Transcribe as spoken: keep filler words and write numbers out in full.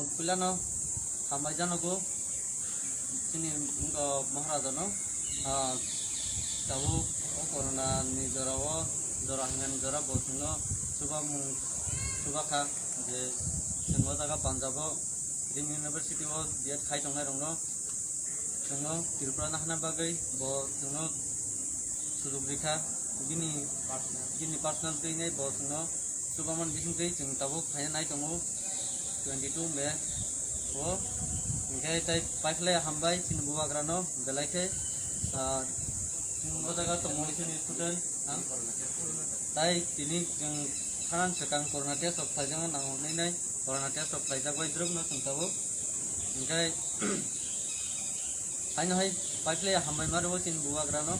Puilano hambai janogo chini, uh, Maharaja no, uh, tabuk o corona ni jora o, jora hwnani jora bo chwngno chubamung chubakha je chwng o jaga Punjab o Deemed University o B Ed khai tongnai rokno chwngno Tripura nahana bagwi bo chwngno sujuk rikha, bini, bini personal twi nai bo chwngno Chubaman bisingtwi chwng tabuk phaina nai tongo twenty two May o. Hinkhe tai paiphlai hambai chini bubagrano belai khe, ah, chwng o jaga tongo chini student, ah, tai tini chwng khanan swkang corona test rok khlaijakna nango hinwi nai corona test rok khlaijak bai drwgno chwng tabuk. Hinkhe haino hai paiphlai hambai ma rwo chini bubagrano.